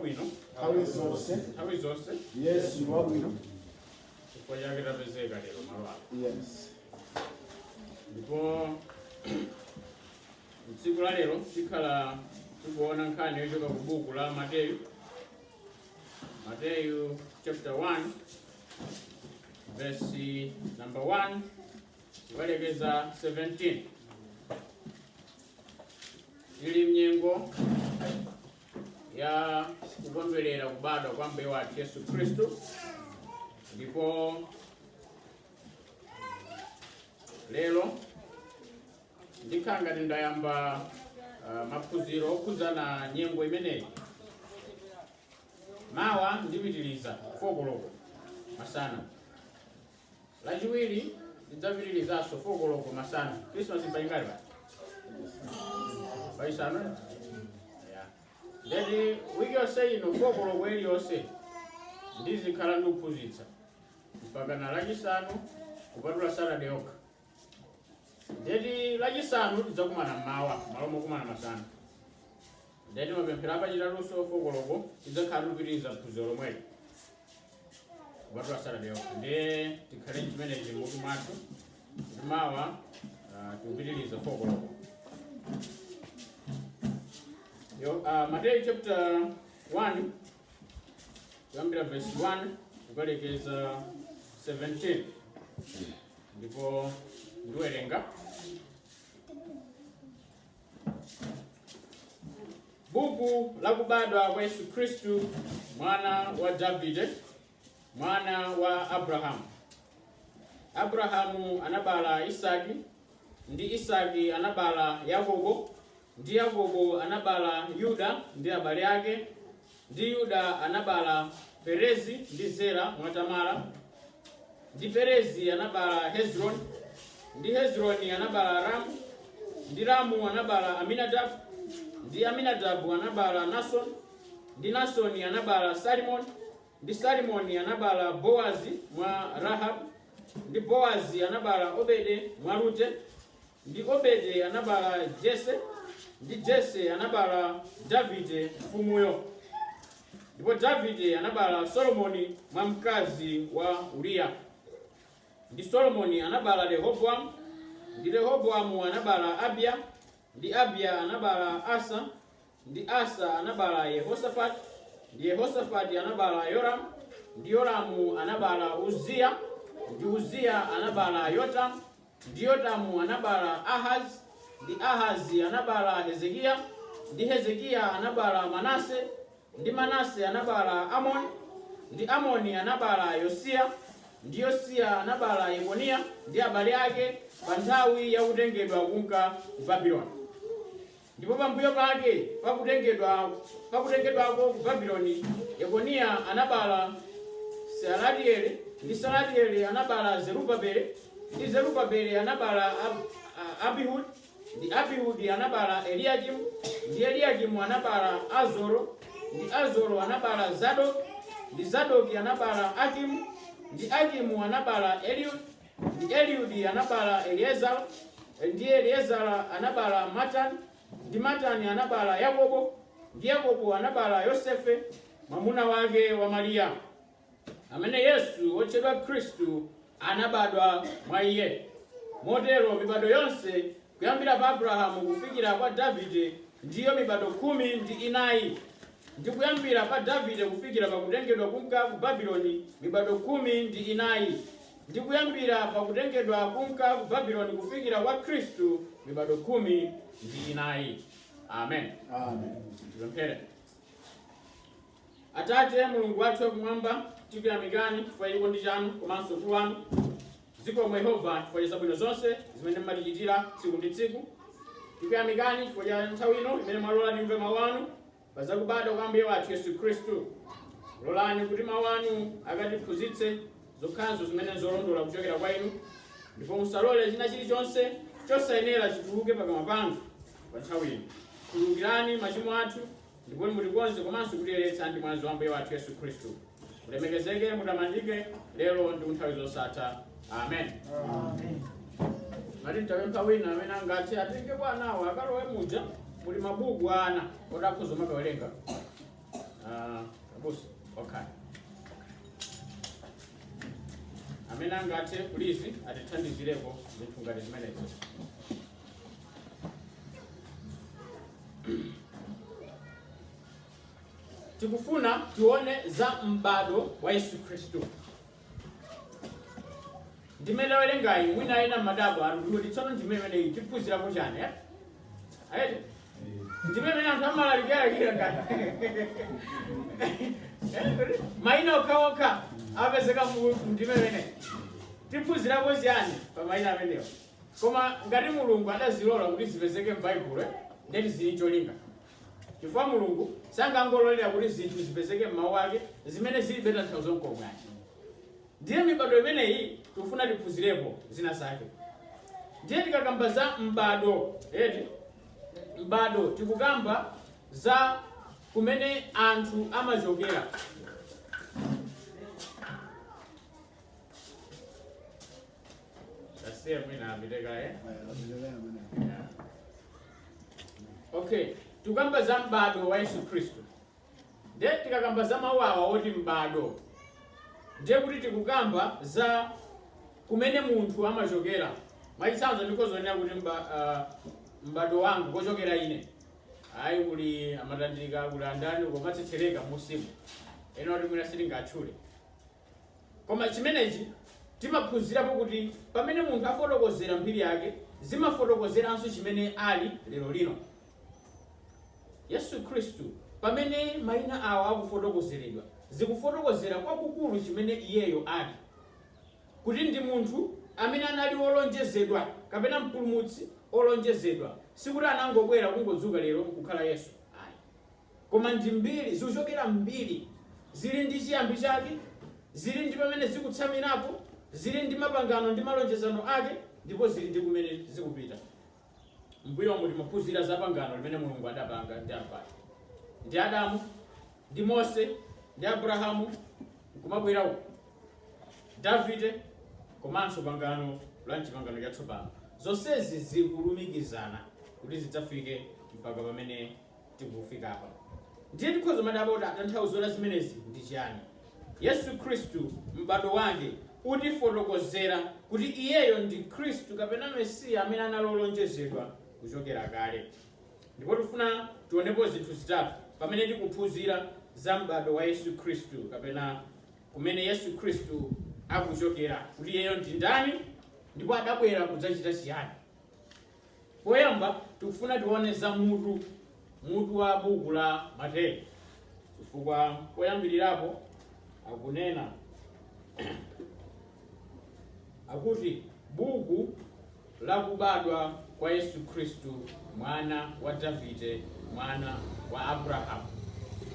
Wabwino nthawi zonse. Nthawi zonse. Yesu ndi wabwino. Chifukwa chake tapezeka lero malo ano. Ndipo tsiku la lero tikhala tikuona nkhani yochoka ku buku la Mateyu, Mateyu chapter 1 verse number 1 kukalekeza 17. Tili mnyengo ya kukondwerera kubadwa kwa Mbuye wathu Yesu Khristu, ndipo lero ndikhala ngati ndayamba maphunziro okhudzana nyengo imeneyi. Mawa ndipitiriza 4 koloko masana, Lachiwiri ndidzapitirizanso 4 koloko masana. Christmas mpachingati pa? Pachisanu? Yeah. Ndeti wiki yonse ino 4 koloko iliyonse ndizikhala ndikuphunzitsa mpaka na Lachisanu, kupatula Saturday yokha. Ndeti Lachisanu tidzakumana mmawa malo mokumana masana. Ndeti mapemphero apachitatunso 4 koloko tidzakhala tikupitiriza phunziro lomweli, kupatula Saturday yokha. Ndiye tikhale chimenechi mutu mwathu kuti mawa tikupitiriza 4 koloko. Mateyu chapter 1 kuyambira verse 1 kukalekeza 17, ndipo ndiwerenga. Buku la kubadwa kwa Yesu Khristu, mwana wa Davide, mwana wa Abrahamu. Abrahamu anabala Isaki, ndi Isaki anabala Yakobo, ndi Yakobo anabala Yuda ndi abale ake, ndi Yuda anabala Perezi ndi Zera mwa Tamara, ndi Perezi anabala Hezroni, ndi Hezroni anabala Ramu, ndi Ramu anabala Aminadabu, ndi Aminadabu anabala Nasoni, ndi Nasoni anabala Salimoni, ndi Salimoni anabala Boazi mwa Rahabu, ndi Boazi anabala Obede mwa Rute, ndi Obede anabala Jese, ndi Jese anabala Davide mfumuyo. Ndipo Davide anabala Solomoni mwa mkazi wa Uriya, ndi Solomoni anabala Rehobowamu, ndi Rehobowamu anabala Abiya, ndi Abiya anabala Asa, ndi Asa anabala Yehosafati, ndi Yehosafati anabala Yoramu, ndi Yoramu anabala Uziya, ndi Uziya anabala Yotamu, ndi Yotamu anabala Ahazi, ndi Ahazi anabala Hezekiya, ndi Hezekiya anabala Manase, ndi Manase anabala Amoni, ndi Amoni anabala Yosiya, ndi Yosiya anabala Yekoniya ndi abale ake pa nthawi ya kutengedwa kunka ku Babuloni. Ndipo pambuyo pake pa kutengedwako ku Babuloni, Yekoniya anabala Sealatieli, ndi Sealatieli anabala Zerubabele, ndi Zerubabele anabala Abihudi, ndi Abihudi anabala Eliyakimu, ndi Eliyakimu anabala Azoro, ndi Azoro anabala Zadoki, ndi Zadoki anabala Akimu, ndi Akimu anabala Eliudi, ndi Eliudi anabala Eliezara, ndi Eliezara anabala Matani, ndi Matani anabala Yakobo, ndi Yakobo anabala Yosefe, mwamuna wake wa Mariya, amene Yesu wotchedwa Khristu anabadwa mwa iye. Motero mibado yonse kuyambira pa Abrahamu kufikira kwa Davide ndiyo mibado 14, ndi kuyambira pa Davide kufikira pakutengedwa kunka ku Babuloni mibado 14, ndi kuyambira pakutengedwa kunka ku Babuloni kufikira kwa Khristu mibado 14. Amen. Amen. Tipemphere. Atate Mulungu wathu wakumwamba, tikuyamikani chifukwa cha chikondi chanu komanso ukulu wanu. Zikomo Yehova chifukwa cha zabwino zonse zimene mumatichitira tsiku ndi tsiku. Tikuyamikani chifukwa cha nthawi ino imene mwalola timve mawu anu pa zakubadwa kwa Ambuye wathu Yesu Khristu. Lolani kuti mawu anu akatiphunzitse zokhazo zimene nzolondola kuchokera kwa inu, ndipo musalole china chilichonse chosayenera chituluke pakamwa panga pa nthawi ino. Khululukirani machimo athu ndipo mutikonze komanso kutiyeretsa ndi mwazi wa Ambuye wathu Yesu Khristu. Mulemekezeke, mutamandike lero ndi kunthawi zosatha. Amen. Amen. Ngati mtapempha wina amene angathe atenge kwa anawo akalowe muja muli mabuku a ana oti akhoza makawerenga. Abusa, okay, amene angathe, please atithandizireko zinthu ngati zimenezo. Tikufuna tione za m'bado wa Yesu Khristu. Ndime tawerengayi, mwina ena mmadabwa anu kuti tsono ndime imeneyi tiphunzirapo chani, eh? Ayi, ndime imene anthu amalalikiralikira ngati mayina okhaokha apezeka mu ndime imeneyi, tiphunzirapo chiyani pa mayina amenewa? Koma ngati Mulungu adazilola kuti zipezeke m'Baibulo, ndeti zili cholinga, chifukwa Mulungu sangangololera kuti zinthu zipezeke m'mawu ake zimene zilibe tanthauzo nkomwe ayi. Ndiye mibado imeneyi tikufuna tiphunzirepo zina zake. Ndiye tikakamba za m'bado, eti m'bado, tikukamba za kumene anthu amachokera. Tasiya mwina apite kaye. Yeah. Okay, tikukamba za m'bado wa Yesu Khristu. Ndiye tikakamba za mawu awa oti m'bado, ndiye kuti tikukamba za kumene munthu amachokera. Mwachitsanzo, ndikhoza kunena kuti m'bado wangu kochokera ine, ayi, kuli amatandika, kuli andani, komatsetsereka musimu ena kuti mwina sitingatchule. Koma chimenechi timaphunzirapo kuti pamene munthu afotokozera mbiri yake, zimafotokozeranso chimene ali lero lino. Yesu Khristu, pamene mayina awa akufotokozeredwa, zikufotokozera kwakukulu chimene iyeyo ali, kuti ndi munthu amene anali wolonjezedwa kapena mpulumutsi olonjezedwa. Sikuti anangobwera kungodzuka lero nkukhala Yesu, ayi, koma ndi mbiri, zikuchokera mbiri, zili ndi chiyambi chake, zili ndi pamene zikutsamirapo, zili ndi mapangano ndi malonjezano ake, ndipo zili ndi kumene zikupita. Mbuyomu timaphunzira za pangano limene Mulungu adapanga ndi anthu ake, ndi Adamu, ndi Mose, ndi Abrahamu, nkumabwera uku Davide, komanso pangano la mchipangano chatsopano. Zonsezi zikulumikizana kuti zidzafike mpaka pamene tikufika apa. Ndiye tikhoza kumadabwa kuti tanthauzo la zimenezi ndi chiyani. Yesu Khristu, m'bado wake utifotokozera kuti iyeyo ndi Khristu kapena Mesiya amene anali olonjezedwa kuchokera kale. Ndipo tifuna tionepo zinthu zitatu pamene tikuphunzira za m'bado wa Yesu Khristu kapena kumene Yesu Khristu akuchokera, kuti iyeyo ndi ndani ndipo adabwera kudzachita chiyani. Poyamba tikufuna tione za mutu wa buku la Mateyu, chifukwa poyambirirapo akunena akuti buku la kubadwa kwa Yesu Khristu, mwana wa Davide, mwana wa Abrahamu.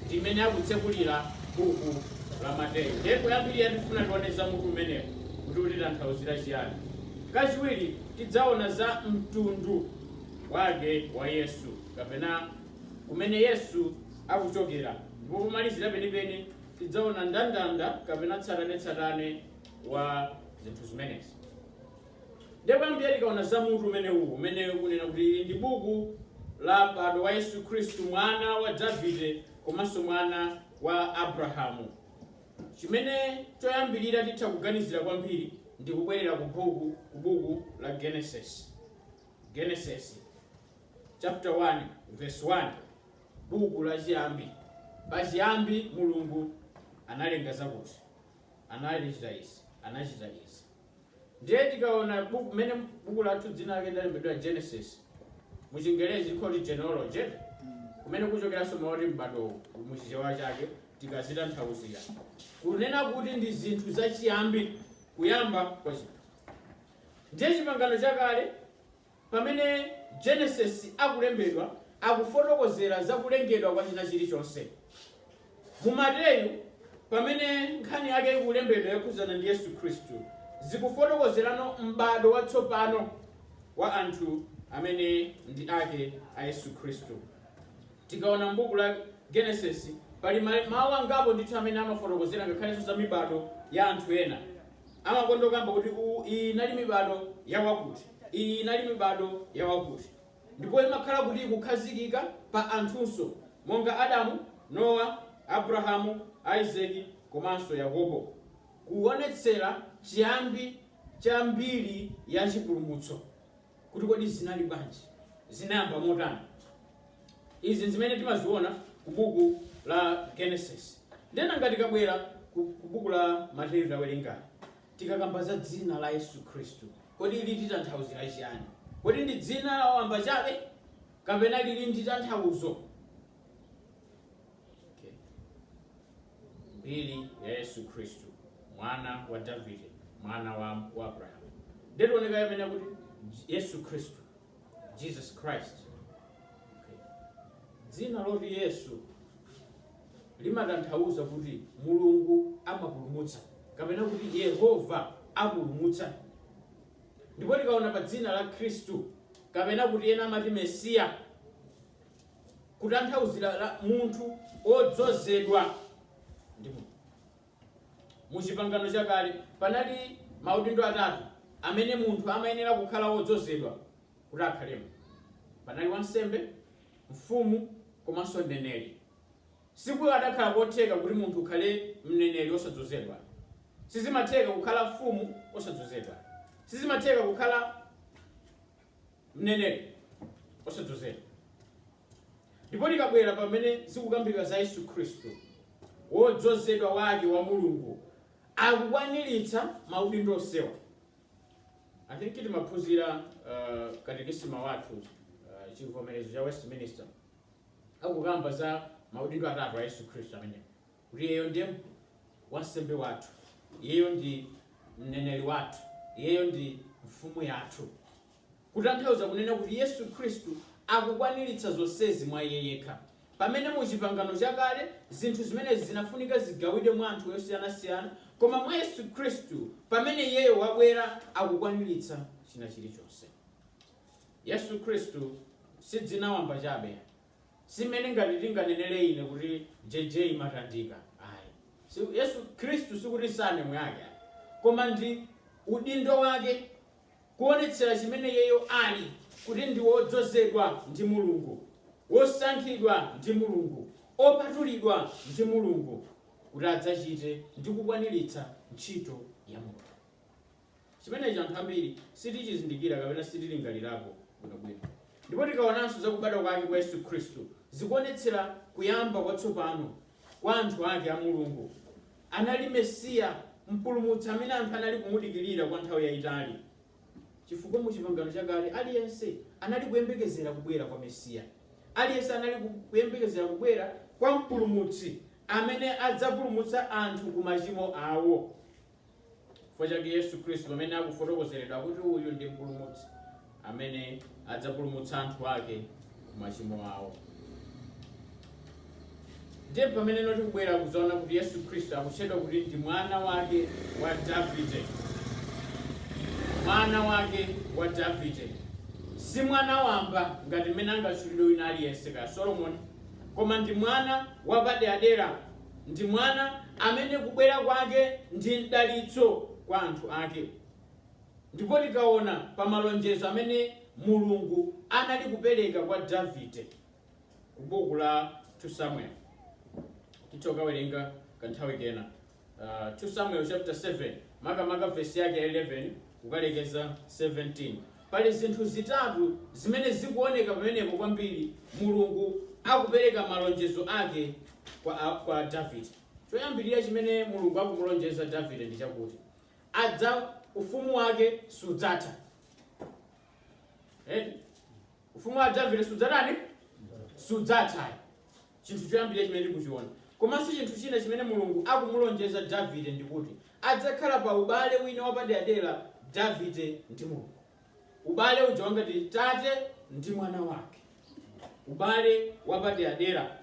Ndimene akutsekulira buku la Mateyu. Ndiye poyambirira tikufuna tione za mutu umenewu kuti utitanthauzira chiyani. Kachiwiri tidzaona za mtundu wake wa Yesu kapena kumene Yesu akuchokera, ndipo pomalizira penipeni tidzaona ndandanda kapena tsatanetsatane wa zinthu zimenezi. Ndiye poyambirira tikaona za mutu umenewu umene ukunena kuti ili ndi buku la m'bado wa Yesu Khristu, mwana wa Davide komanso mwana wa Abrahamu, chimene choyambirira titha kuganizira kwambiri ndi kubwerera ku buku la Genesis. Genesis chapter 1 verse 1, buku la chiyambi. Pachiyambi Mulungu analenga zakuti, anachita izi, anachita izi. Ndiye tikaona buku mene buku lathu dzina lake ndalembedwa Genesis, muchingerezi likhoti genealogy, kumene kuchokeranso mawu oti m'bado muchichewa chake tikazitanthauzira kunena kuti ndi zinthu zachiyambi, kuyamba kwa chinthu. Ndiye chipangano chakale, pamene Genesis akulembedwa, akufotokozera za kulengedwa kwa china chilichonse. Mu Mateyu, pamene nkhani yake ikulembedwa yokhudzana ndi Yesu Khristu, zikufotokozerano m'bado watsopano wa anthu amene ndi ake a Yesu Khristu. Tikaona m'buku la Genesis, pali mawu angapo ndithu amene amafotokozera ngakhalenso za mibado ya anthu ena. Amakonda kukamba kuti iyi inali mibado ya wakuti, iyi inali mibado ya wakuti, ndipo imakhala kuti ikukhazikika pa anthunso monga Adamu, Nowa, Abrahamu, Isake komanso Yakobo, kuonetsera chiyambi cha mbiri ya chipulumutso, kuti kodi zinali bwanji, zinayamba motani. Izi zimene timaziona ku buku la Genesis. Ndena ngati tikabwera ku buku la Mateyu tawerenga, tikakamba za dzina la Yesu Khristu, kodi lititanthauzira chiyani? Kodi ndi dzina la wamba chabe kapena lili ndi tanthauzo? Okay. Mbiri ya Yesu Khristu, mwana wa Davide, mwana wa Abrahamu. Ndikuoneka yamene kuti Yesu Khristu, Jesus Christ. Okay. Dzina loti Yesu limatanthauza kuti Mulungu amapulumutsa, kapena kuti Yehova apulumutsa. Ndipo tikaona pa dzina la Khristu, kapena kuti ena amati Mesiya, kutanthauzira la munthu odzozedwa ndi Mulungu. Mu Chipangano Chakale panali maudindo atatu amene munthu amayenera kukhala wodzozedwa kuti akhalemo. Panali wansembe, mfumu komanso mneneri. Sikukanakhala kotheka kuti munthu ukhale mneneri osadzozedwa. Sizimatheka kukhala mfumu osadzozedwa. Sizimatheka kukhala mneneri osadzozedwa. Ndipo tikabwera pamene zikukambidwa za Yesu Khristu, wodzozedwa wake wa Mulungu, akukwaniritsa maudindo onsewa. I think timaphunzira katekisima wathu, Chivomerezo cha Westminster, akukamba za maudindo atatu a Yesu Khristu amene kuti iyeyo ndiye wansembe wathu, iyeyo ndi mneneri wathu, iyeyo ndi mfumu yathu, kutanthauza kunena kuti Yesu Khristu akukwaniritsa zonsezi mwa iye yekha, pamene mu Chipangano Chakale zinthu zimenezi zinafunika zigawidwe mwa anthu osiyanasiyana, koma mwa Yesu Khristu, pamene iyeyo wabwera, akukwaniritsa china chilichonse. Yesu Khristu si dzina wamba chabe, simene ngati tinganenere ine kuti JJ Matandika, ayi. Yesu Khristu sikuti surname yake ayi, koma ndi udindo wake, kuonetsera chimene iyeyo ali, kuti ndi wodzozedwa ndi Mulungu, wosankhidwa ndi Mulungu, opatulidwa ndi Mulungu, kuti adzachite ndi kukwaniritsa ntchito ya Mulungu. Chimenechi anthu ambiri sitichizindikira kapena sitilingalirapo bwinobwino. Ndipo tikaonanso za kubadwa kwake kwa Yesu Khristu, zikuonetsera kuyamba kwatsopano kwa anthu ake a Mulungu. Anali Mesiya, Mpulumutsi amene anthu anali kumudikirira kwa nthawi yayitali, chifukwa mu Chipangano Chakale aliyense anali kuyembekezera kubwera kwa Mesiya, aliyense anali kuyembekezera kubwera kwa Mpulumutsi amene adzapulumutsa anthu ku machimo awo. Chifukwa chake Yesu Khristu, pamene akufotokozeredwa kuti uyu ndi Mpulumutsi amene adzapulumutsa anthu ake ku machimo awo, ndiye pamene noti kubwera kudzaona kuti Yesu Khristu akutchedwa kuti ndi mwana wake wa Davide. Mwana wake wa Davide si mwana wamba ngati mmene angatchulidwe wina aliyense, kaya Solomoni, koma ndi mwana wapaderadera, ndi mwana amene kubwera kwake ndi mdalitso kwa anthu ake. Ndipo tikaona pa malonjezo amene Mulungu anali kupereka kwa Davide ku buku la 2 Samuel, titha kukawerenga kanthawi kena, 2 Samuel chapter 7, makamaka vesi yake ya 11 kukalekeza 17, pali zinthu zitatu zimene zikuoneka pamenepo kwambiri Mulungu akupereka malonjezo ake kwa Davide. Choyambirira chimene Mulungu akumulonjeza Davide ndi chakuti adza ufumu wake sudzatha. Eh? Ufumu wa Davide sudzatani? Sudzatha. Chinthu choyambirira chimene tikuchiona. Komanso chinthu china chimene Mulungu akumulonjeza Davide ndikuti adzakhala pa ubale wina wapaderadera Davide ndi Mulungu, ubale uja wangati tate ndi mwana wake, ubale wapaderadera.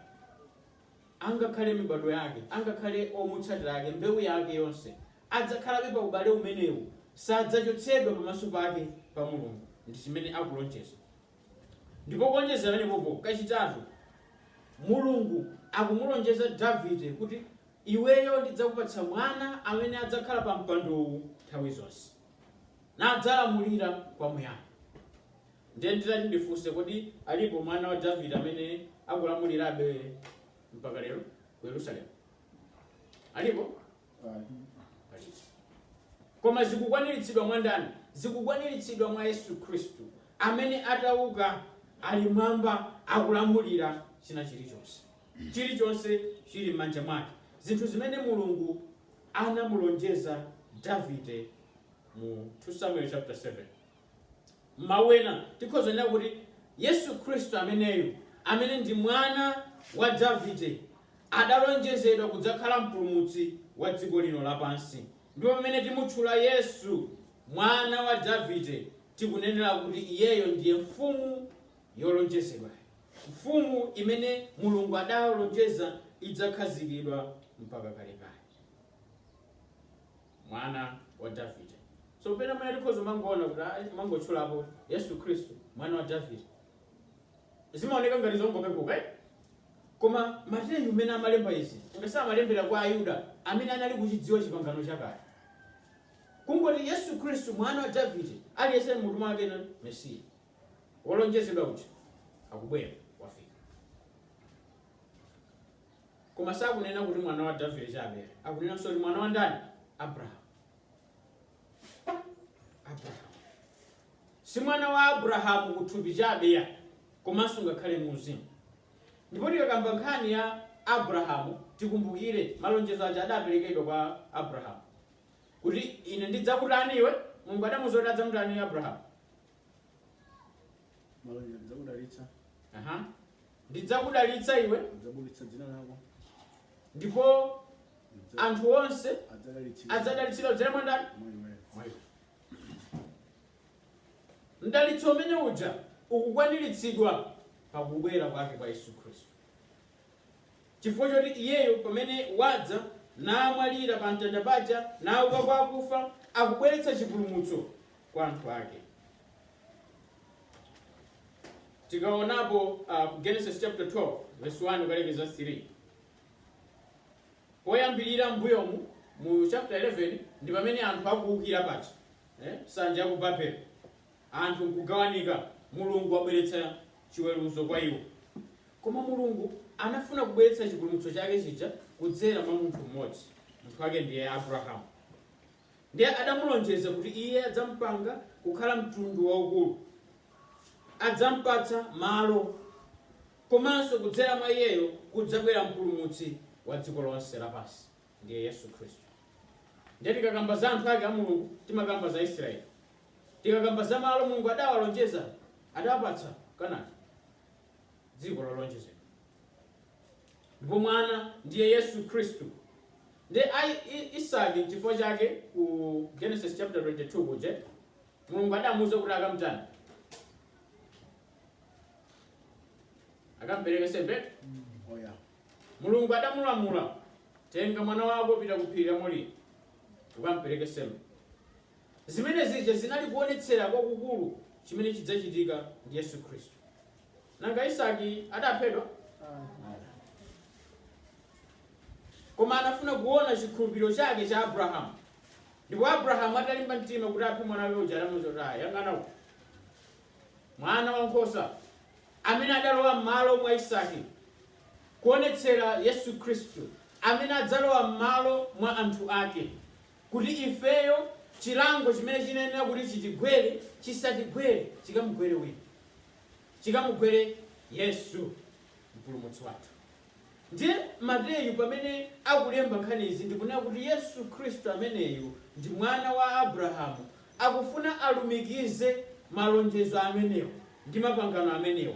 Angakhale mibado yake, angakhale omutsatira ake, mbewu yake yonse, adzakhalabe pa ubale umenewu, sadzachotsedwa pamaso pake pa Mulungu. Ndi chimene akulonjeza. Ndipo kuonjezera pamenepopo, kachitatu, Mulungu akumulonjeza Davide kuti iweyo ndidzakupatsa mwana amene adzakhala pa mpandowu nthawi zonse nadzalamulira kwamuyaya. Ndiye nditati ndifunse, kodi alipo mwana wa Davide amene akulamulirabe mpaka lero? Ku Yerusalemu alipo? Palibe. Koma zikukwaniritsidwa mwa ndani? Zikukwaniritsidwa mwa Yesu Khristu amene atauka ali mwamba akulamulira china chilichonse. Chilichonse chili m'manja mwake. Zinthu zimene Mulungu anamulonjeza Davide mu 2 Samuel chapter 7. M'mawu ena tikhoza kunena kuti Yesu Khristu ameneyu, amene ndi mwana wa Davide, adalonjezedwa kudzakhala mpulumutsi wa dziko lino lapansi. Ndipo pamene timutchula Yesu mwana wa Davide, tikunenera kuti iyeyo ndiye mfumu yolonjezedwayo, mfumu imene Mulungu adalonjeza idzakhazikidwa mpaka kalekale. Mwana wa Davide. So pena mwina tikhoza mangoona kuti mangotchulapo Yesu Khristu mwana wa Davide, zimaoneka ngati zongopepuka, eh? Koma Mateyu mmene amalemba izi, ngati amalembera kwa Ayuda amene anali kuchidziwa chipangano chakale, kungoti Yesu Khristu mwana wa Davide, aliyense mutu mwake na Mesiya wolonjezedwa uja akubwera, wafika. Koma sakunena kuti mwana wa Davide chabe, akunenanso kuti mwana wa ndani? Abrahamu. Abrahamu si mwana wa Abrahamu kuthupi chabe ya, komanso ngakhale muuzimu. Ndipo tikakamba nkhani ya Abrahamu, tikumbukire malonjezo aja adaperekedwa kwa Abrahamu kuti ine ndidzakutani iwe. Mulungu adamuuza kuti adzamutani Abrahamu? Malonjezo, ndidzakudalitsa. Aha, ndidzakudalitsa iwe. Ndidzabulitsa dzina lako. Ndipo anthu onse adzadalitsidwa adzadalitsidwa kudzera mwa ndani? Mwa iweyo. Mwa iwe. Mdalitso umene uja ukukwaniritsidwa pakubwera kwake kwa Yesu Khristu, chifukwa choti iyeyo pamene wadza namwalira pa mtanda paja, nauka kwa akufa, akubweretsa chipulumutso kwa anthu ake. Tikaonapo ku Genesis chapter 12 verse 1 kukalekeza 3, poyambirira mbuyomu mu chapter 11 ndi pamene anthu akuwukira paja, nsanja ya ku Babelo, anthu nkugawanika. Mulungu wabweretsa chiweruzo kwa iwo, koma Mulungu anafuna kubweretsa chipulumutso chake chija kudzera mwa munthu mmodzi. Munthu wake ndiye Abrahamu. Ndiye adamulonjeza kuti iye adzampanga kukhala mtundu waukulu, adzampatsa malo, komanso kudzera mwa iyeyo kudzabwera mpulumutsi wa dziko lonse lapansi, ndiye Yesu Khristu. Ndiye tikakamba za anthu ake a Mulungu, timakamba za Israeli. Tikakamba za malo Mulungu adawalonjeza, adawapatsa Kanani, dziko lolonjezedwa, ndipo mwana ndiye Yesu Khristu. Ndiye Isaki, nchifukwa chake ku Genesis chapter 22 kuja Mulungu adamuuza kuti akamtani? Akampereke nsembe. Oya. Mulungu adamulamula, tenga mwana wako, pita ku phiri la Moriya, ukampereke nsembe. Zimene zija zinali kuonetsera kwakukulu chimene chidzachitika ndi Yesu Khristu. Nanga Isaki adaphedwa? Koma anafuna kuona chikhulupiriro chake cha Abrahamu. Ndipo Abrahamu atalimba mtima kuti aphe mwana wake uja, adamuuza kuti, "Ah, yang'ana uku." Mwana wankhosa amene adalowa m'malo mwa Isaki, kuonetsera Yesu Khristu amene adzalowa m'malo mwa anthu ake, kuti ifeyo chilango chimene chinayenera kuti chitigwere chisatigwere, chikamugwere wina, chikamugwere Yesu mpulumutsi wathu. Ndiye Mateyu pamene akulemba nkhani izi ndikunena kuti Yesu Khristu ameneyu ndi mwana wa Abrahamu, akufuna alumikize malonjezo amenewo ndi mapangano amenewo,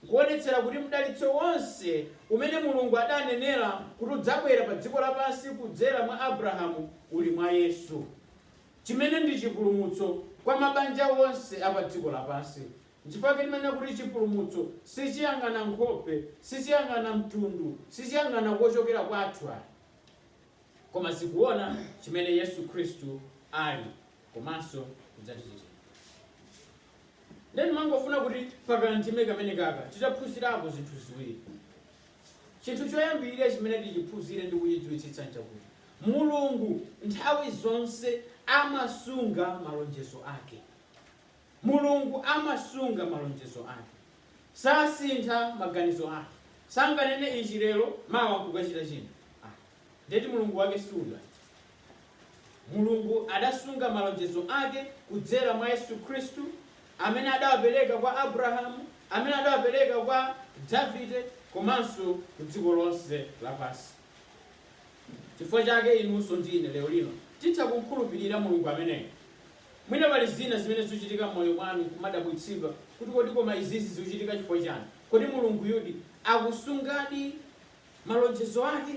kuonetsera kuti mdalitso wonse umene Mulungu adanenera kuti udzabwera pa dziko lapansi kudzera mwa Abrahamu uli mwa Yesu, chimene ndi chipulumutso kwa mabanja onse a pa dziko lapansi. Nchifukwa chake timanena kuti chipulumutso sichiyang'ana nkhope, sichiyang'ana mtundu, sichiyang'ana kochokera kwathu ayi, koma zikuona chimene Yesu Khristu ali komanso kudzatichitira. Ndiye ndimangofuna kuti pakandime kamene kaka titaphunzirapo zinthu ziwiri. Chinthu choyambirira chimene tichiphunzire ndi kuchidziwitsitsa nchakuti Mulungu nthawi zonse amasunga malonjezo ake. Mulungu amasunga malonjezo ake. Sasintha maganizo ake. Sanganene ichi lero, mawa nkukachita china. Ndeti Mulungu wake siuyu. Mulungu adasunga malonjezo ake kudzera mwa Yesu Khristu amene adawapereka kwa Abrahamu, amene adawapereka kwa Davide komanso ku dziko lonse lapansi. Chifukwa chake inunso ndi ine lero lino titha kukhulupirira Mulungu ameneyo. Mwina pali zina zimene zikuchitika m'moyo mwanu kumadabwitsidwa kuti kodi koma izizi zikuchitika chifukwa chani? Kodi Mulunguyudi akusungadi malonjezo ake?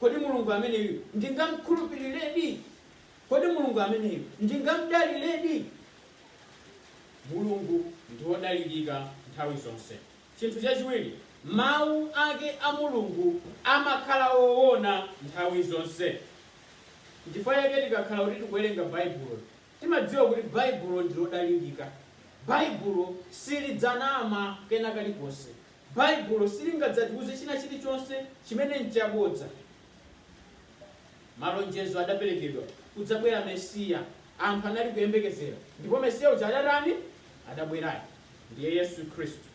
Kodi Mulungu ameneyu ndingamkhulupiriredi? Kodi Mulungu ameneyu ndingamdaliredi? Mulungu ndi wodalirika nthawi zonse. Chinthu chachiwiri, mawu ake a Mulungu amakhala owona nthawi zonse. Nchifukwa chake tikakhala kuti tikuwerenga Baibulo, timadziwa kuti Baibulo ndi lodalirika. Baibulo silidzanama kena kalikonse. Baibulo silingadzatiuze china chilichonse chimene n'chabodza. Malonjezo adaperekedwa, kudzabwera Mesiya. Anthu anali kuyembekezera. Ndipo Mesiya uja adatani? Adabweradi. Ndiye Yesu Khristu.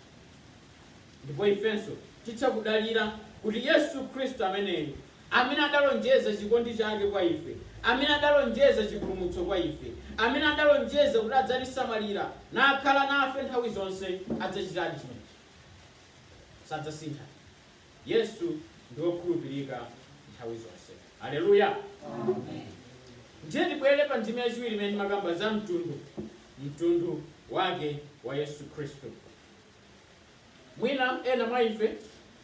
Ndipo ifenso titha kudalira kuti Yesu Khristu ameneyu, amene adalonjeza chikondi chake kwa ife, amene adalonjeza chipulumutso kwa ife, amene adalonjeza kuti adzatisamalira nakhala nafe nthawi zonse, adzachitadi chimenechi. Sadzasintha. Yesu ndi wokhulupirika nthawi zonse. Aleluya! Ndiye tibwere pa ndime yachiwiri imene timakamba za mtundu, mtundu wake wa Yesu Khristu. Mwina ena mwa ife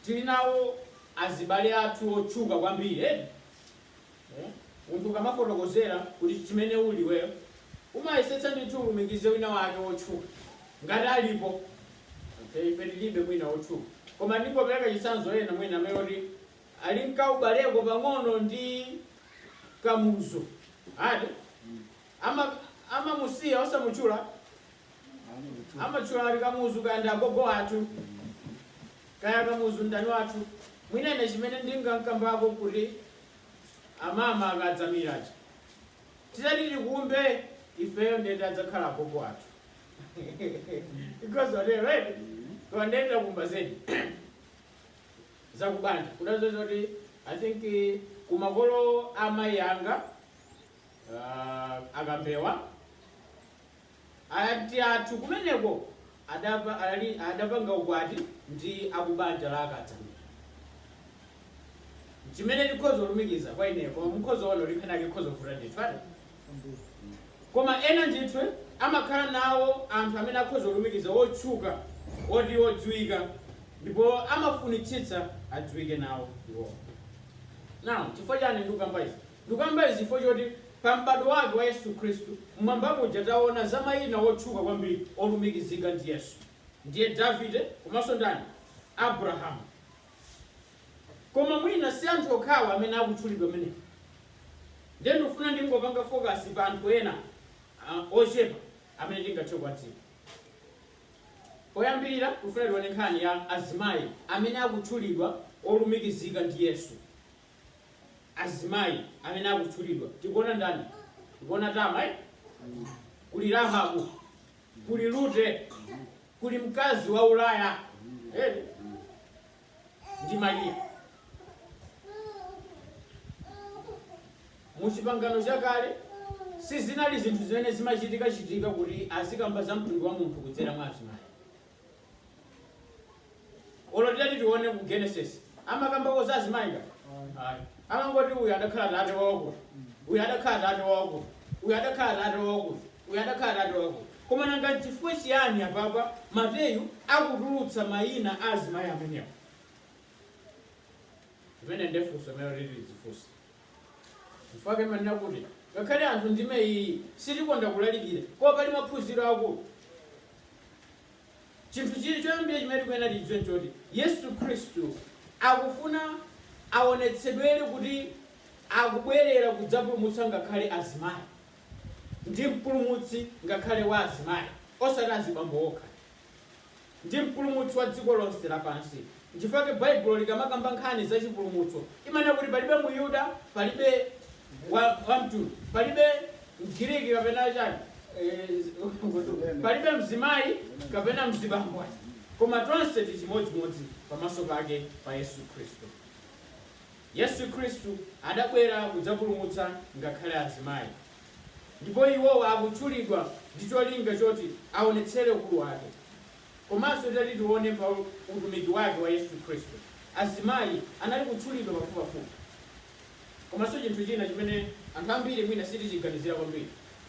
tili nawo azibale athu otchuka kwambiri, eti? Munthu ukamafotokozera kuti chimene uli iweyo, umayesetsa ndithu ulumikize wina wake wotchuka ngati alipo. Okay, ife tilibe mwina wotchuka, koma ndingopereka chitsanzo ena mwina amene oti ali nkaubaleko pang'ono ndi Kamuzu, ati amamusiya osamutchula, amatchula ati Kamuzu kaya ndi agogo athu, kaya Kamuzu ndani wathu. Mwina ine chimene ndingankambako kuti amama akadzamira aja titati tikumbe ifeyo ndeti adzakhala agogo athu because otero, right? Koma ndeti takumba zedi zakubanja kudazoza kuti I think kumakolo amayi anga akambewa ati athu kumeneko adapanga ukwati ndi akubanja la akadzamira, chimene tikhoza kulumikiza kwa ineyo. Koma mukhoza ona kuti nkhani yake ikhoza kuvuta ndithu, ati? Koma ena ndithu amakhala nawo anthu amene akhoza kulumikiza wotchuka, oti odziwika, ndipo amafunitsitsa adziwike nawo iwo. Now, chifukwa chani ndikukamba izi? Ndikukamba izi chifukwa choti pa m'bado wake wa Yesu Khristu, mmwamba muja taona za mayina otchuka kwambiri olumikizika ndi Yesu, ndiye Davide komanso ndani? Abrahamu. Koma mwina si anthu okhawa amene akutchulidwa amenewo. Ndiye ndikufuna ndingopanga focus pa anthu ena ochepa amene tingathe kuwadziwa. Poyambirira tikufuna tione nkhani ya azimayi amene akutchulidwa olumikizika ndi Yesu. Azimayi amene akutchulidwa, tikuona ndani? Tikuona Tama, eh? Kuli Rahabu, kuli Rute, kuli mkazi wa Ulaya, eh? Ndi Mariya. Mu Chipangano Chakale sizinali zinthu zimene zimachitikachitika kuti azikamba za mtundu wa munthu kudzera mwa azimayi. Olo titati tione ku Genesis, amakambako za azimayi nga? Ayi. Amangoti uyu adakhala tate wawakuti, uyu adakhala tate wawakuti, uyu adakhala tate wawakuti, uyu adakhala tate wawakuti. Koma nanga nchifukwa chiyani apapa Mateyu akutulutsa mayina a azimayi amenewa? Imene ndiye funso imene tili tidzifunse. Chifukwa imanena kuti ngakhale anthu ndime iyi sitikonda kulalikira, koma pali maphunziro akulu. Chinthu chili choyambira chimene tikuyenera tidziwe nchoti Yesu Khristu akufuna aonetsedwere kuti akubwerera kudzapulumutsa ngakhale azimayi. Ndi mpulumutsi ngakhale wa azimayi, osati azibambo okha. Ndi mpulumutsi wa dziko lonse lapansi. Nchifukwa chake Baibulo likamakamba nkhani za chipulumutso imanena kuti palibe Muyuda, palibe wa mtundu, palibe Mgiriki kapena chani, palibe mzimayi kapena mzibambo, koma tonse tili chimodzimodzi pamaso pake pa Yesu Khristu. Yesu Khristu adabwera kudzapulumutsa ngakhale azimayi, ndipo iwowa akutchulidwa ndi cholinga choti aonetsere ukulu wake. Komanso tati tione pa utumiki wake wa Yesu Khristu, azimayi anali kutchulidwa pafupipafupi. Komanso chinthu china chimene anthu ambiri mwina sitichiganizira kwambiri,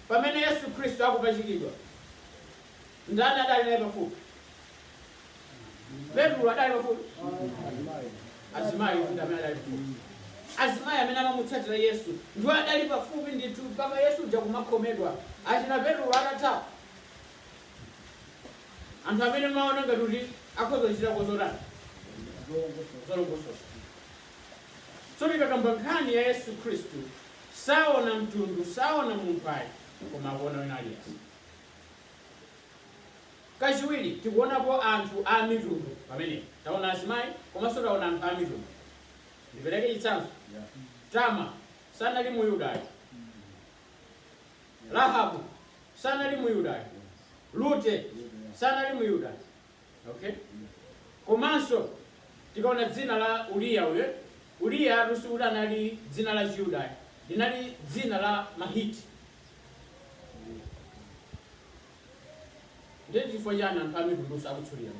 pamene Yesu Khristu akupachikidwa, ndani adali naye pafupi? Petro adali pafupi? Azimayi ndi amene adali pafupi. Azimayi amene amamutsatira Yesu ndiwo adali pafupi ndithu mpaka Yesu uja kumakhomedwa, achina Petro atathawa. Anthu amene maona ngati kuti akhoza kuchitako zotani, zolongosola. So tikakamba nkhani ya Yesu Khristu, saona mtundu, saona munthu ayi, koma akuona wina aliyense. Kachiwiri, tikuonapo anthu a mitundu. Pamene taona azimayi, komanso taona anthu a mitundu. Ndipereke chitsanzo: Tama sanali Muyudayo, Rahabu sanali Muyudayo, Rute sanali Muyudayo, okay? Komanso tikaona dzina la Uriya, uyo Uriya atusi kuti anali dzina la Chiyudayo, linali dzina la Mahiti. Ndiye chifukwa chani anthu a mitundu akutchulira?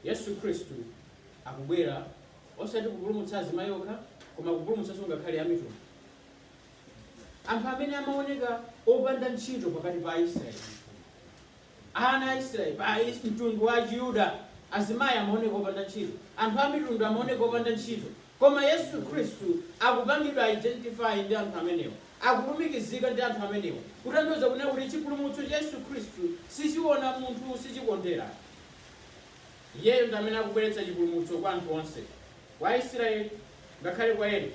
Yesu Khristu akubwera osati kupulumutsa azimayi okha, koma kupulumutsanso ngakhale a mitundu, anthu amene amaoneka opanda ntchito pakati pa Aisraeli, ana a Israeli, pa mtundu wa Chiyuda. Azimayi amaoneka opanda ntchito, anthu a mitundu amaoneka opanda ntchito, koma Yesu Khristu akupangidwa identify ndi anthu amenewo, akulumikizika ndi anthu amenewo, kutanthauza kunena kuti chipulumutso cha Yesu Khristu sichiona munthu, sichikondera. Iyeyo ndi amene akubweretsa chipulumutso kwa anthu onse, kwa Israeli ngakhale kwa ena.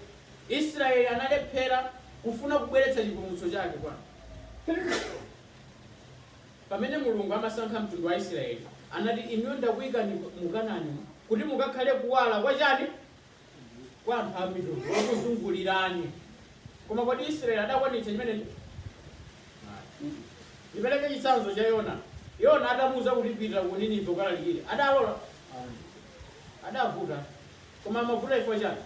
Israeli analephera kufuna kubweretsa chipulumutso chake kwa pamene Mulungu amasankha mtundu wa Israeli, anati, "Inuyo ndakuyikani mu Kanani kuti mukakhale kuwala kwa chani? Kwa anthu a mitundu okuzungulirani." Koma kodi Israeli adakwanitsa chimenechi? Ndipereke chitsanzo cha Yona. Yona atamuwuza kuti, "Pita ku Ninive ukalalikire," adalola? Adavuta. Koma amavuta chifukwa chani?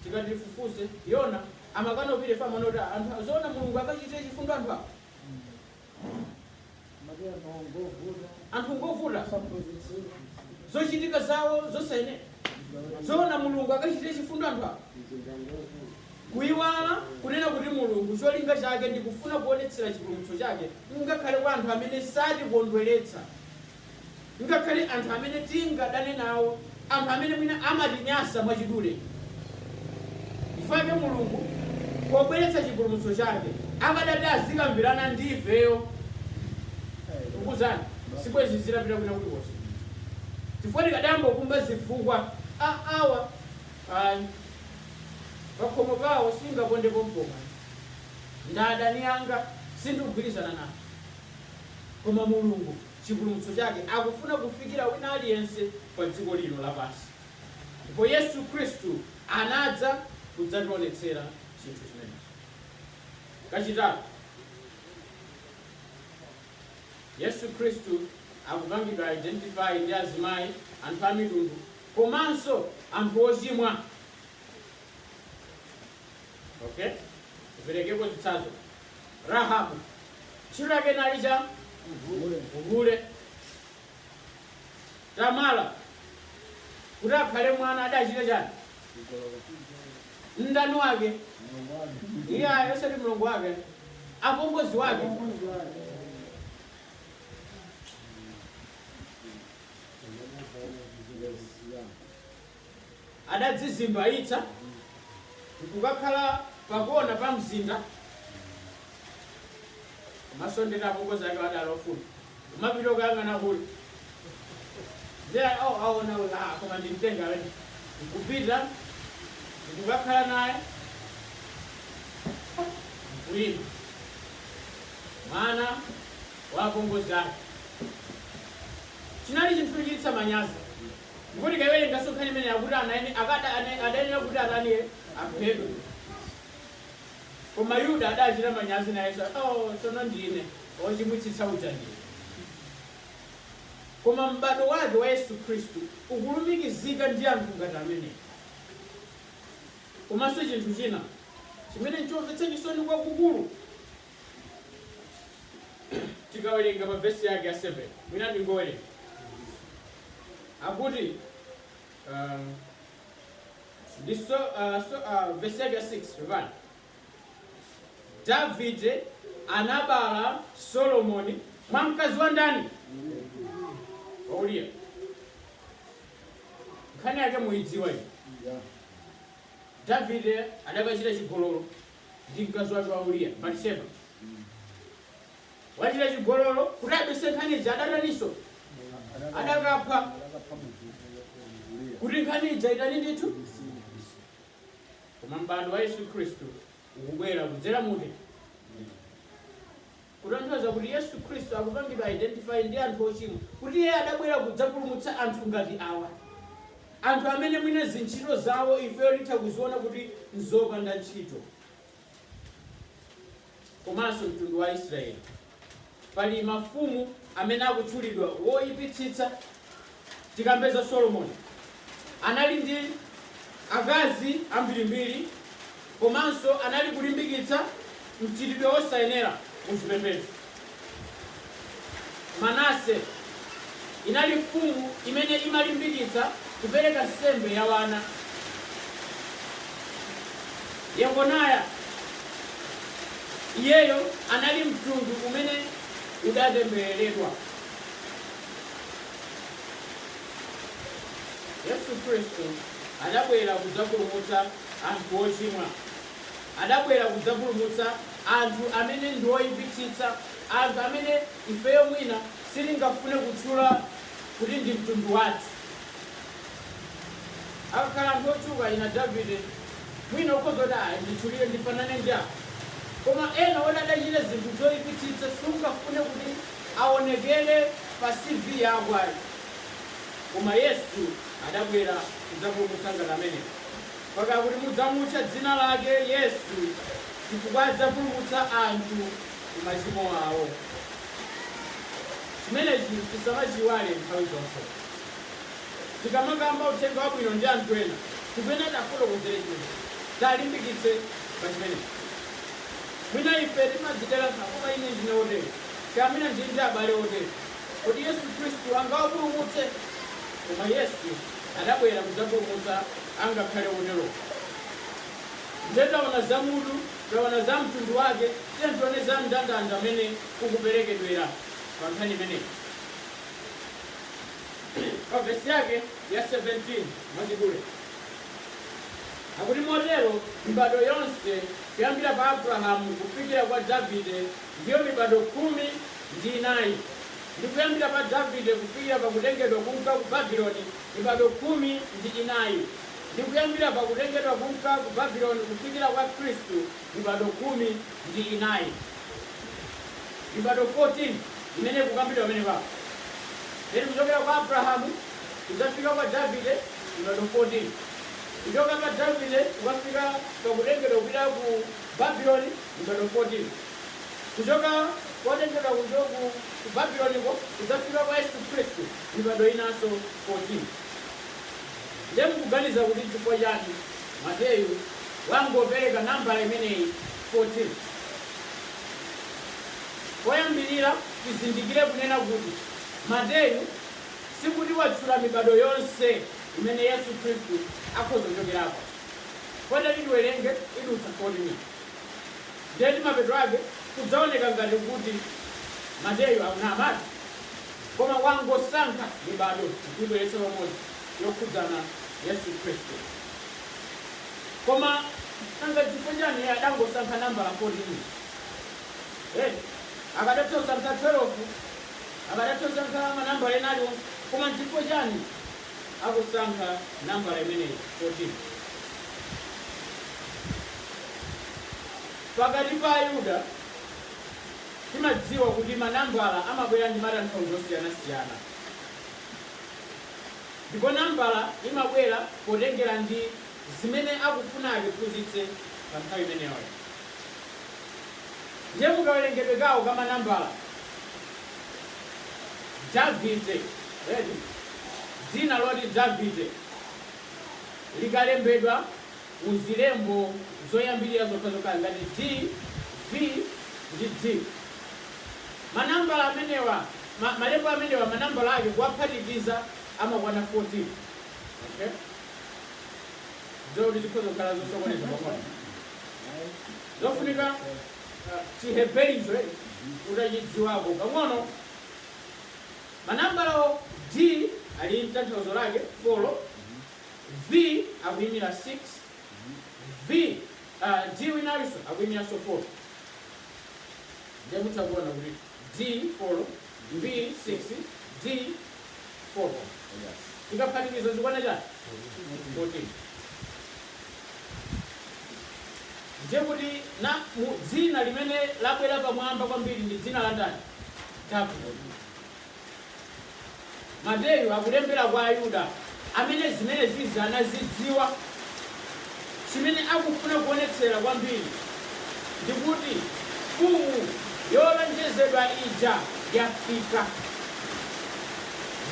Tikati tifufuze, Yona amakana upite fa amaona kuti anthu, zoona Mulungu akachitire chifundo anthu awa? Anthu ngovuta, zochitika zawo zosayenera, zoona Mulungu akachitire chifundo anthu awa? Kuyiwala kunena kuti Mulungu cholinga chake ndi kufuna kuonetsera chipulumutso chake ngakhale kwa anthu amene satikondweretsa, ngakhale anthu amene tingadane nawo, anthu amene mwina amatinyasa mwachidule. Ifake Mulungu pobweretsa chipulumutso chake akadati azikambirana ndi ifeyo, tikuzani, sibwezi zitapita kwina kulikonse, chifukwa tikadayamba kumba zifukwa, a awa ayi, pakhomo pawo singapondepo mpomwe, ndadani anga, sindikugwirizana nawo. Koma Mulungu chipulumutso chake akufuna kufikira wina aliyense pa dziko lino lapansi, ndipo Yesu Khristu anadza kudzationetsera chinthu chimenechi. Kachitatu, Yesu Khristu akupangidwa identify ndi azimayi, anthu a mitundu, komanso anthu ochimwa, okay? Tiperekeko chitsanzo: Rahabu, ntchito yake inali cha uhule. Tamara, kuti akhale mwana adachita chani? Mdani wake, iye osati mlongo wake, apongozi wake. Adadzizimbayitsa nkukakhala pakona pa mzinda, komanso nditi apongozi ake adali ofuna kumapita kuyang'ana kuli ndiye, oh, aona uyu, ah, koma ndimtenga amene, nkupita nkukakhala naye, nkuyima mwana wa apongozi ake. Chinali chinthu chochititsa manyazi, ndipo tikayiwerenganso nkhani imene yakuti adayenera kuti ataniye, aphedwe, koma Yuda adachita manyazi nayenso, "Oh, tsono ndine ochimwitsitsa uja ndine." Koma m'bado wake wa Yesu Khristu ukulumikizika ndi anthu ngati amenewa. Komanso chinthu china chimene nchomvetsa chisoni kwakukulu, tikawerenga pa vesi yake ya 7, mwina ndingowerenga, akuti ndi so, vesi yake ya 6 pepani. Davide anabala Solomoni mwa mkazi wa ndani? Wa Uriya. Nkhani yake muyidziwa iyi. Davide adakachita chigololo ndi mkazi wake wa Uriya, Batisheba. Wachita chigololo, kuti abise nkhani ija adataninso? Adakapha. Adakapha munthu Uriya. Kuti nkhani ija itani ndithu. Koma m'bado wa Yesu Khristu ukubwera kudzera muti, kutanthauza kuti Yesu Khristu akupangidwa identify ndi anthu ochimwa, kuti iye adabwera kudzapulumutsa anthu ngati awa, anthu amene mwina zintchito zawo ifeyo titha kuziona kuti nzopanda ntchito. Komanso mtundu wa Israeli, pali mafumu amene akutchulidwa woyipitsitsa. Tikambeza Solomoni, anali ndi akazi ambirimbiri, komanso anali kulimbikitsa mchitidwe wosayenera mu chipembedzo. Manase inali mfumu imene imalimbikitsa kupereka nsembe ya wana. Yekonaya iyeyo anali mtundu umene udatembereredwa. Yesu Khristu adabwera kudzapulumutsa anthu ochimwa, adabwera kudzapulumutsa anthu amene ndi oyipitsitsa, anthu amene ifeyo mwina sitingafune kutchula kuti ndi mtundu wathu. Akakhala anthu otchuka ina Davide, mwina ukhoza kuti ayi, nditchulire, ndifanane ndi apo. Koma ena oti adachita zinthu zoyipitsitsa sungafune kuti aonekere pa CV yako ayi. Koma Yesu adabwera kudzapulumutsa ngati amenewo, mpaka kuti mudzamutcha dzina lake Yesu, chifukwa adzapulumutsa anthu ku machimo awo. Chimenechi tisamachiwale nthawi zonse. Tikamakamba uthenga wabwino ndi anthu ena, tikuyenera tafotokozere chimenechi, talimbikitse pa chimenechi. Mwina ife timadzidera nkhawa, koma ine ndine wotere, kaya mwina ndili ndi abale otere, kodi Yesu Khristu angawapulumutse? Koma Yesu adabwera kudzapulumutsa angakhale oterowo. Nde taona za mutu, taona za mtundu wake, tiye tione za mndandanda amene ukuperekedwera pa nkhani imeneyi. Pa vesi yake ya 17 mwachidule akuti, motero mibado yonse kuyambira pa Abrahamu kufikira kwa Davide ndiyo mibado 14, ndi kuyambira pa Davide kufikira pakutengedwa kunka ku Babuloni mibado 14, ndi kuyambira pakutengedwa kunka ku Babuloni kufikira kwa Khristu mibado 14. Mibado 14 imene ikukambidwa pamene papo. Then kuchokera kwa Abrahamu kudzafika kwa Davide mibado 14, kuchoka pa Davide kukafika pakutengedwa kupita ku Babuloni mibado 14, kuchoka kotengedwa kucho ku Babuloniko kudzafika kwa Yesu Khristu mibado inanso 14. Ndiye mukuganiza kuti chifukwa chani Mateyu wangopereka nambala imeneyi 14? Poyambirira tizindikire kunena kuti Mateyu sikuti watchula mibado yonse imene Yesu Khristu akhoza kuchokerapo. Koteri tiwerenge idutsa 14. Ndiye mapeto ake kudzaoneka ngati kuti Mateyu akunamati, koma wangosankha mibado kuibweretsa pamodzi yokhudzana Yesu Khristu. Koma nanga chifukwa chani iye adangosankha nambala 14? Hey, akadatha kusankha 12, akadatha kusankha manambala ena aliwonse, koma chifukwa chani akusankha nambala imeneyi 14? Pakati pa Ayuda timadziwa kuti manambala amabwera ndi matanthauzo osiyanasiyana, ndipo nambala imabwera potengera ndi zimene akufuna atiphunzitse pa nthawi imeneyoyo. Ndiye mukawerengedwe kawo ka manambala, Davide Ready? Dzina loti Davide likalembedwa muzilembo zoyambirira zokhazokha ngati D, V ndi D, manambala amenewa, malembo amenewa, manambala ake kuwaphatikiza amakwana 14. Okay, zoti zikhoza kukhala zosokoneza pang'ono, zofunika Chihebericho utachidziwako pang'ono. Manambalawo, D ali mtanthauzo lake 4, V akuyimira 6, V, D winayinso akuyimiranso 4. Ndiye mutha kuona kuti D 4, V 6, D 4, tikaphatikiza zikwana chani? 14. Ndiye kuti na mu dzina limene labwera pamwamba kwambiri ndi dzina la ndani? Davide. Mateyu akulembera kwa Ayuda amene zimene zizi anazidziwa. Chimene akufuna kuonetsera kwambiri ndikuti mfumu yolonjezedwa ija yafika,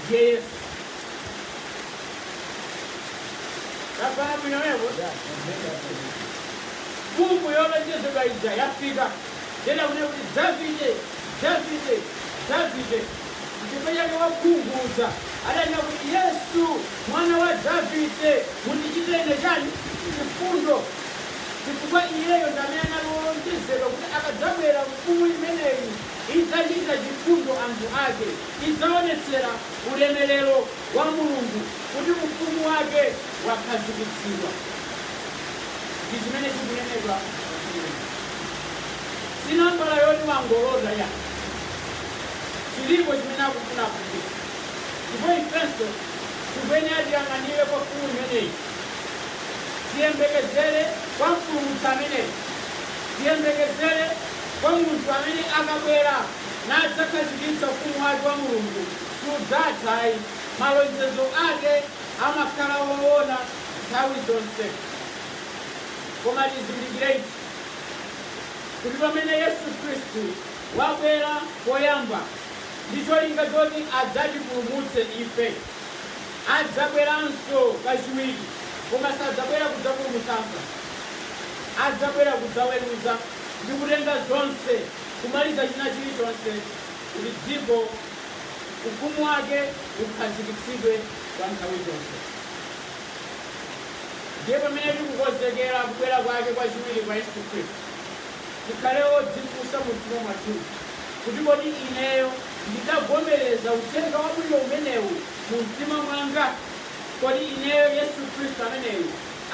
ndiye Yesu. Tapana bwino? Mfumu yolonjezedwa ija yafika. Tena kunena kuti Davide, Davide, Davide. Chifukwa chake wakhunguza adanena kuti, "Yesu mwana wa Davide, mundichitire ine chani? Chifundo." Chifukwa iyeyo ndi amene anali wolonjezedwa kuti akadzabwera mfumu imeneyi idzachita chifundo anthu ake, idzaonetsera ulemerero wa Mulungu kuti ufumu wake wakhazikitsidwa. Ndi chimene chikunenedwa. Si nambala yoti wangolota ya, chilipo chimene akufuna aphunzitsa. Ndipo ifenso tikuyenera tiyang'anire kwa mfumu imeneyi, tiyembekezere kwa mpulumutsi ameneyi, tiyembekezere kwa munthu amene akabwera nadzakhazikitsa ufumu wake wa Mulungu sudzatha ayi. Malonjezo ake amakhala woona nthawi zonse. Koma tizindikire ichi, kuti pamene Yesu Khristu wabwera poyamba ndi cholinga choti adzatipulumutse ife, adzabweranso kachiwiri, koma sadzabwera kudzapulumutsanso. Adzabwera kudzaweruza ndi kutenga zonse, kumaliza china chilichonse, kuti dziko, ufumu wake ukhazikitsidwe kwa nthawi zonse. Ndiye pamene tikukonzekera kubwera kwake kwachiwiri kwa Yesu Khristu, tikhale odzifunsa mu mtima mwathu kuti, "Kodi ineyo ndidavomereza uthenga wabwino umenewu mu mtima mwanga? Kodi ineyo Yesu Khristu ameneyu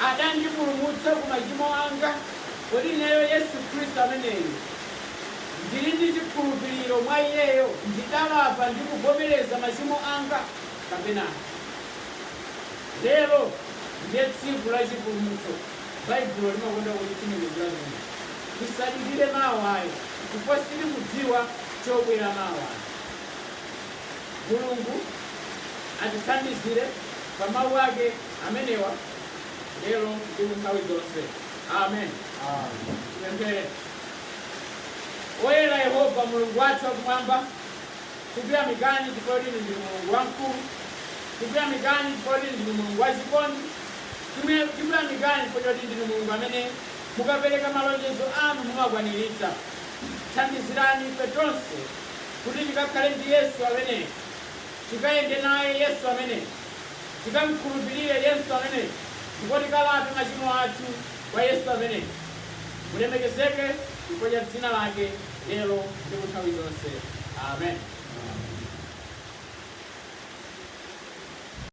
adandipulumutsa ku machimo anga? Kodi ineyo Yesu Khristu ameneyu ndili ndi chikhulupiriro mwa iyeyo? Ndidalapa ndi kuvomereza machimo anga kapena?" Lero ndiye tsiku la chipulumutso. Baibulo limakonda kutitsimikizira zimenezi. Tisadikire mawa ayi, chifukwa sitikudziwa chobwera mawa. Mulungu atithandizire pa mawu ake amenewa lero ndi ku nthawi zonse. Amen. Tipemphere. Oyera Yehova, Mulungu wathu wakumwamba, tikuyamikani chifukwa kuti inu ndinu Mulungu wamkulu. Tikuyamikani chifukwa kuti ndinu Mulungu wachikondi. Tikuyamikani chifukwa choti ndinu Mulungu amene mukapereka malonjezo anu mumakwaniritsa. Thandizirani ife tonse kuti tikakhale ndi Yesu ameneyo, tikayende naye Yesu ameneyo, tikamkhulupirire Yesu ameneyo, ndipo tikalape machimo athu kwa Yesu ameneyo. Mulemekezeke chifukwa cha dzina lake lero ndi ku nthawi zonse. Amen.